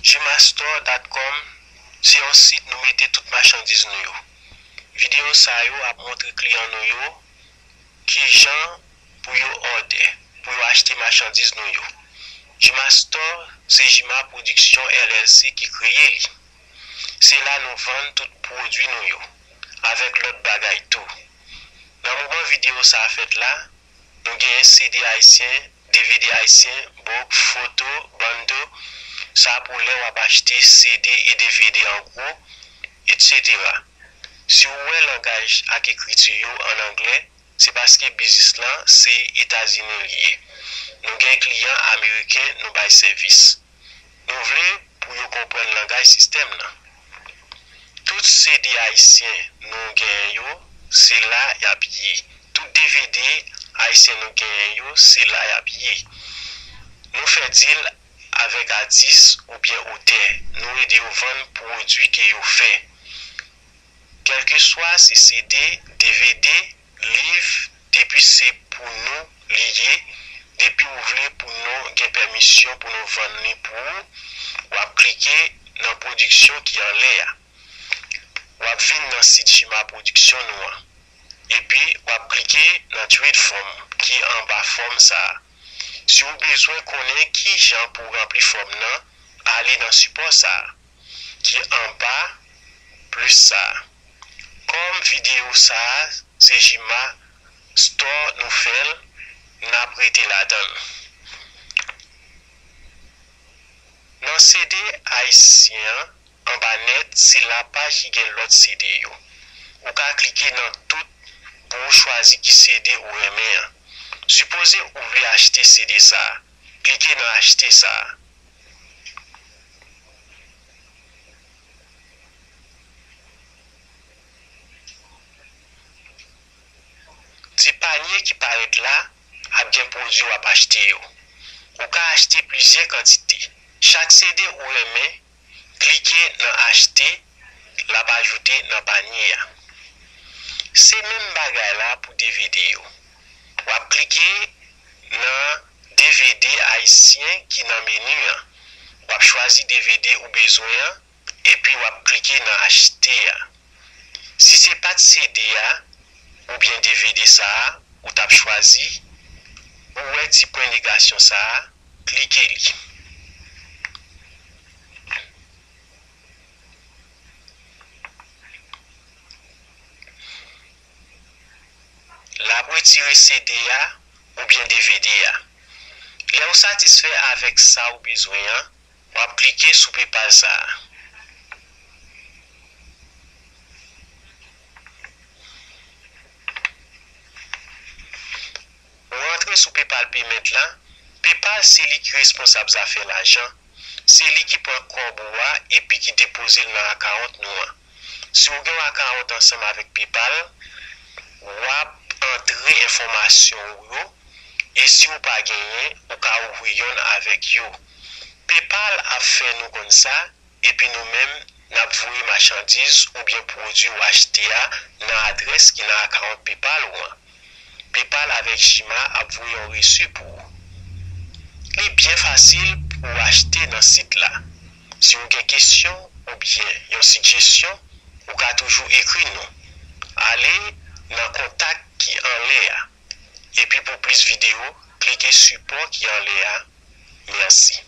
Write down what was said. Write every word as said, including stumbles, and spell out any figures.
Jima Store dot com se yon sit nou mete tout machandiz nou yo. Videyo sa yo ap montre kliyan nou yo kijan pou yo òdè, pou yo achte machandiz nou yo. Jima Store se Jima Production L L C ki kreye li. Se la nou vann tout pwodui nou yo, avèk lòt bagay tou. Nan moman videyo sa a fèt la, nou genyen C D ayisyen, D V D ayisyen, book, foto, bando, sa pou lè w ap achte C D e D V D an gwo, etsetera. Si w wè langaj ak ekriti yo an anglè, se paske biznis lan se Etazini li ye. Nou gen kliyan ameriken nou bay sèvis. Nou vle pou yo konprann langaj sistèm nan. Tout C D ayisyen nou genyen yo, se la y ap ye. Tout D V D ayisyen nou genyen yo, se la y ap ye. Nou fè deal avèk atis oubyen otè. Nou ede yo vann pwodui ke yo fè. Kèlkeswa se C D, D V D, liv, depi se pou nou li ye, depi ou vle pou nou gen pèmisyon pou nou vann li pou ou, w ap klike nan pwodiksyon ki anlè a. W ap vin nan sit Jima Pwodiksyon nou an. Epi, w ap klike nan Trade Form ki anba fòm sa a. Si w bezwen konnen kijan pou w ranpli fòm nan, ale nan sipò sa a ki anba plis sa a. Kòm videyo sa a se Jima Store nou fè l, n ap rete ladan l. Nan C D ayisyen an, anba nèt, se lapaj ki gen lòt C D yo. Ou ka klike nan tout pou w chwazi ki C D ou renmen an. Sipoze ou vle achte C D sa a, klike nan achte sa a. Ti panye ki parèt la ap gen pwodui w ap achte yo. Ou ka achte plizyè kantite. Chak C D ou renmen, klike nan achte, l ap ajoute nan panye a. Se menm bagay la pou D V D yo. W ap klike nan D V D ayisyen ki nan meni an. W ap chwazi D V D ou bezwen an, epi w ap klike nan achte a. Si se pa t C D a oubyen D V D sa a ou t ap chwazi, ou wè ti pwen negasyon sa a, klike li. L ap retire C D a oubyen D V D a. Lè w satisfè avèk sa w bezwen an, w ap klike sou PayPal sa a. Ou rantre sou PayPal Payment la, PayPal se li ki responsab zafè lajan, se li ki pran kòb ou a epi ki depoze l nan akawont nou an. Si w gen yon akawont ansanm avèk PayPal, w ap antre enfòmasyon w yo, e si w pa genyen, ou ka ouvri yonn avèk yo. PayPal ap fè nou konn sa, epi nou menm, n ap voye machandiz oubyen pwodui w achte a nan adrès ki nan akawont PayPal ou an. PayPal avèk Jima ap voye yon resi pou ou. Li byen fasil pou w achte nan sit la. Si w gen kesyon oubyen yon sigjesyon, ou ka toujou ekri nou. Ale nan kontak ki anlè a. Epi pou plis videyo, klike sipò ki anlè a. Mèsi.